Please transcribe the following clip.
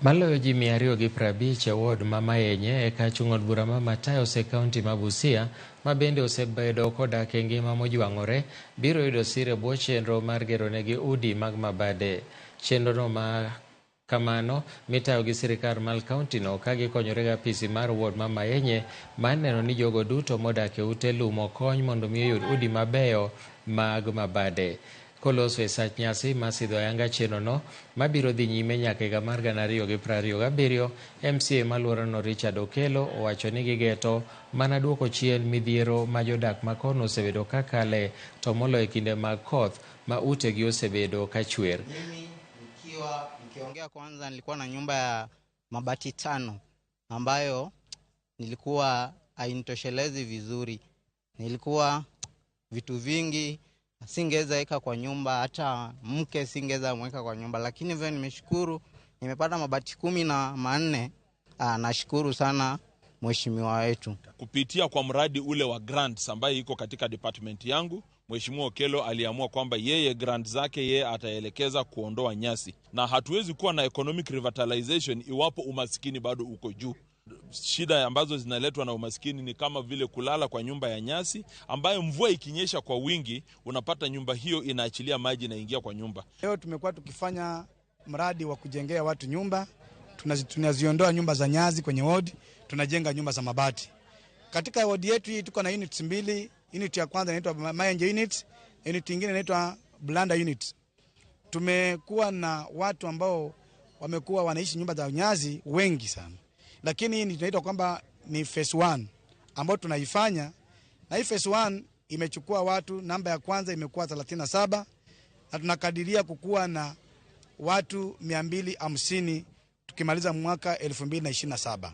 Maloyo ji 250 e ward ma Mayenye e kachung' od bura ma Matayos e kaunti ma Busia, ma bende osebedo kodak e ngima mojwang'ore, biro yudo sir e bwo chenro mar geronegi udi mag mabade. Chenrono ma kamano mitayo gi sirikal mar kauntino ka gikonyore gi apisi mar ward ma Mayenye mar neno ni jogo duto modak e ute lum okony mondo mi oyud udi mabeyo mag mabade. Koloso e sach nyasi mar sidho ayanga chenrono mabiro dhi nyime nyaka higa mar 2027, MCA maluorano Richard Okello owacho ni gigeto mana duoko chien midhiero ma jodak makono osebedo kakale to moloyo e kinde mag koth ma utegi osebedo ka chwer. Mimi nikiwa nikiongea kwanza, nilikuwa na nyumba ya mabati 5 ambayo nilikuwa hainitoshelezi vizuri. Nilikuwa vitu vingi singeweza weka kwa nyumba, hata mke singeweza mweka kwa nyumba, lakini vile nimeshukuru nimepata mabati 14. Nashukuru sana mheshimiwa wetu. Kupitia kwa mradi ule wa grants ambaye iko katika department yangu, Mheshimiwa Okello aliamua kwamba yeye grant zake yeye ataelekeza kuondoa nyasi, na hatuwezi kuwa na economic revitalization iwapo umaskini bado uko juu. Shida ambazo zinaletwa na umaskini ni kama vile kulala kwa nyumba ya nyasi ambayo mvua ikinyesha kwa wingi unapata nyumba hiyo inaachilia maji inaingia kwa nyumba. Leo tumekuwa tukifanya mradi wa kujengea watu nyumba, tunaziondoa nyumba za nyasi kwenye ward, tunajenga nyumba za mabati. Katika ward yetu hii tuko na units 2. Unit ya kwanza inaitwa Mayenje unit, unit nyingine inaitwa Blanda unit. Tumekuwa na watu ambao wamekuwa wanaishi nyumba za nyasi wengi sana. Lakini hii tunaitwa kwamba ni phase 1 ambayo tunaifanya, na hii phase 1 imechukua watu, namba ya kwanza imekuwa 37 na tunakadiria kukua na watu 250 tukimaliza mwaka 2027.